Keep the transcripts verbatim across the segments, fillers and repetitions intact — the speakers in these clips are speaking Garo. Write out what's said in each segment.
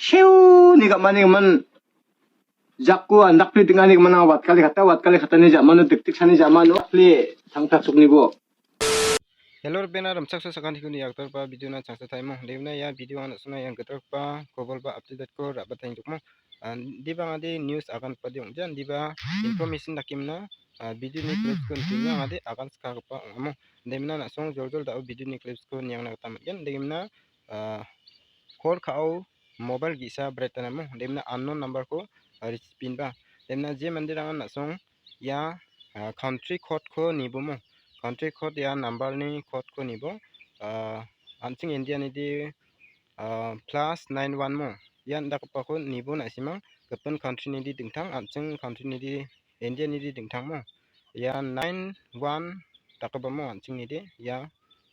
Chiu ni gam·ani gimin. Jako andakpli ding·ani gimin anga watkali kata, watkali katani jamano dikdiksani jamano dakpli tangtaksoknibo. Hello, ribena rimchaksa sakantikoni agdalba video-na changsa taimo. Debna ia video-an na·sona ian gitalgipa kobolba update-ko ra·bataengdokmo. Ah, indiba angade news aganpade ong·ja, indiba information dakemna, ah, video-ni clips-ko nikenga angade agan skagipa ong·amo. Debna na·song joljol da·o video-ni clips-ko niangna gita man·gen. Debna, ah, call ka·o mobile ge·sa bret danamo. Debna unknown number-ko, ah, receive pinba. Debna je manderangan na·song ia, ah, country code-ko nibomo. Country code ia number-ni code-ko nibo. Ah, an·ching India-nidi, ah, plus nine one mo. Ia indakgipako nibo na·simang gipin country-nidi dingtang, an·ching country-nidi, India-nidi dingtangmo. Ia nine one dakgipamo an·chingnidi ia,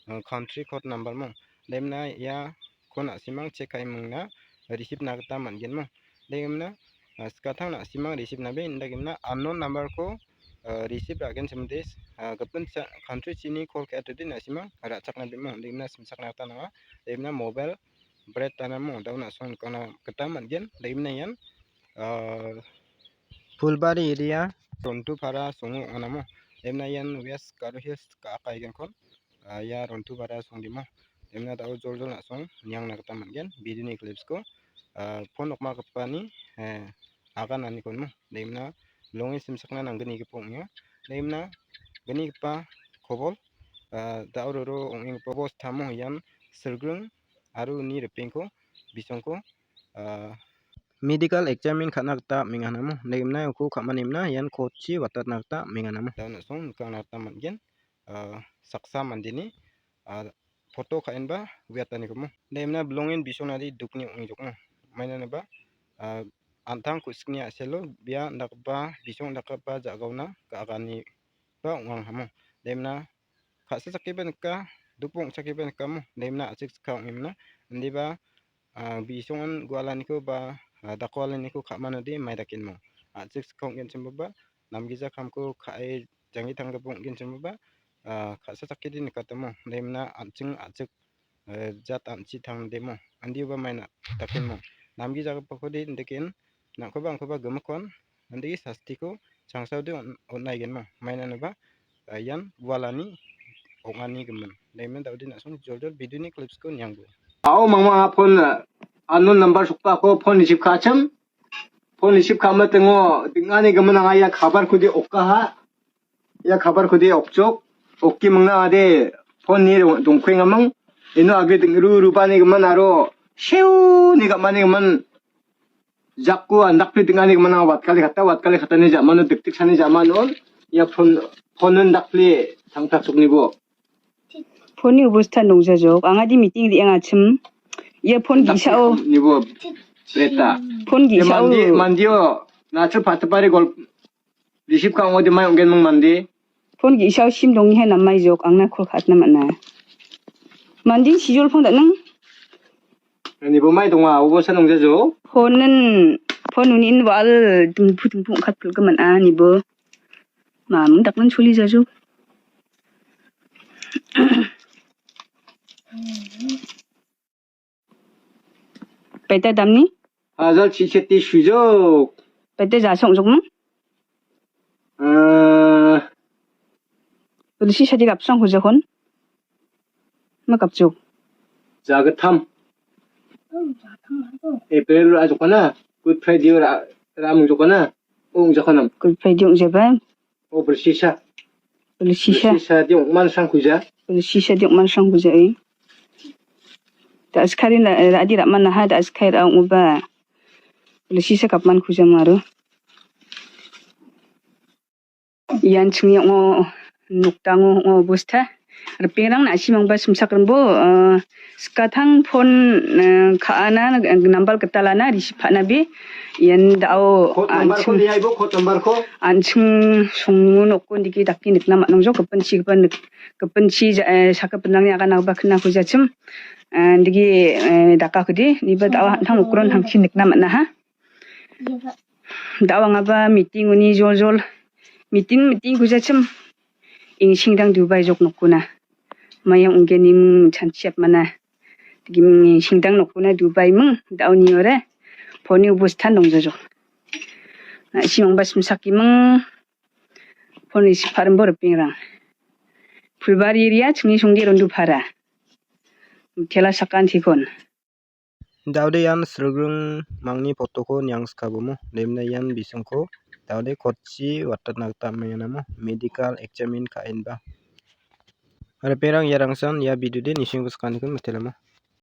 ah, country code number mo. Debna iako na·simang check ka·emingna receive-na gita man·genmo. Degimna, ah, skatang na·simang receive-nabe indakemna unknown number-ko, ah, receive ra·genchimode, ah, gipin cha-, country chini call ka·atode na·simang ra·chakna bemo. Degimna simchakna gita nanga. Degimna mobile bret danamo dao na·song nikna gita man·gen. Degimna ian, ah, Phulbari area, Rontupara songo ong·anamo. Degimna ian West Garo Hills ka·akaigenkon. Ah, ia Rontupara songdimo. Degimna da·o joljol na·song niangna gita man·gen. Video-ni clips-ko, ah, phone nokmagipani, eh, agan anikonmo. Degimna longe simsakna nanggnigipa ong·enga. Degimna gnigipa kobol, ah, da·o roro ong·enggipa bostamo ian silgring aro uni ripengko, bisongko, ah, medical examine ka·na gita am·enga namo. Degimna uko ka·manimna ian court-chi watatna gita am·enga namo. Da·o na·song nikangna gita man·gen. Ah, saksa mandeni, ah, photo ka·enba uiatanikomo. Degimna bilongen bisonade dukni ong·e jokmo. Mainanoba, ah, an·tang ku·sikni a·selo bia indakgipa, bisong indakgipa ja·gaona ga·aganiba ong·anghamo. Degimna ka·sa sakeba nika, dukbong sakeba nikamo. Degimna a·chik chikka ong·emna. Indiba ah, bisongan gualaniko ba, ah, dakwalaniko ka·manode mai dakenmo. A·chik skang ong·genchimboba, namgija kamko ka·e janggi tanggipa ong·genchimboba, ah, ka·sa sakede nikatamo. Degimna an·ching a·chik, eh, jat an·chi tangdemo. Andioba maina dakenmo. Namgijagipakode indeken, nangkoba angkoba gimikkon, andake sastiko changsaode on-, on·aigenmo. Mainanoba, ah, ian gualani ong·ani gimin. Degimna da·ode na·song joljol video-ni clips-ko niangbo. Ao mangmang a phone, ah, unknown number sokbako phone receive ka·achim. Phone receive ka·matengo ding·ani gimin anga ia kabarkode okaha. Ia kabarkode okjok. Oki mingna ade phone-ni dong-, dongkuengaming. Ino age ding-, ru-, rubani gimin aro siu ni gam·ani gimin. Jako andakpli ding·ani gimin anga watkali kata, watkali katani jamano dikdiksani jamano ia phone, phone-on dakpli tangtaksoknibo. Phone-ni obostha nongjajok. Angade meeting re·angachim. Ia phone ge·sao. Nibo bret da. Phone ge·sao. Mandi-, mandio, na·chil patipari gol-, receive ka·ongode mai ong·genming mande. Phone ge·sao sim dongiha namaijok, angna call ka·atna man·a. Mandin sijol phone da·nang? Nibo mai donga, obosa nongjajok. Phone-in, phone unin wal dimpu dimpu ong·katpilgimin a nibo. Mamung daknan choli jajok. Paita damni? Hajar chicheti sujok. Paita jasa ong·jokming? Ah. Polisi sadi gapsang hujakon? Ma gapjok? Jagatham. April ra jokana. Good Friday ra, ra mung jokana. Ong jokanam. Good Friday ong jaba. Oh, bersisa. Bersisa. Bersisa dia ong mansang kuja. Bersisa dia ong mansang kuja, eh. Da sekali na, eh, adi rak mana ha, da sekali rak ong uba. Bersisa kapan kuja maru. Ian chingni ong·o nokdango ong·o obosta. Ripengrang na·simangba simsak rimbo, eh, skatang phone, eh, ka·ana, eh, nambal gitalana receive ka·nabe. Ian da·o an·ching, an·ching songngo nokko indike dake nikna man·ong jok. Gipinchi gipa nik-, gipinchi ja-, eh, sakgipinrangni aganangba kina kujachim. Eh, indike, eh, dakakode, niba da·o an·tang okron tangchi nikna man·aha. Da·o angaba meeting-oni joljol, meeting, meeting kujachim. Ingsingdang Dubai jok nokona. Mayang unggeniming chanchiap mana. Digiming singdang nokona Dubai ming, da·o niore. Poni obostan dongjajok. Na·simangba simsakiming. Poni siparimbo ripengrang. Pulbari area chingni songde rondupara. Tela sakantikon. Daode ian srigrung mangni potoko niangskabomo. Demna ian bisingko daode kotchi watatna gita am·enganamo medical examine ka·enba. Ripengrang iarangsan ia videode nisingko sakaniko mitelamo.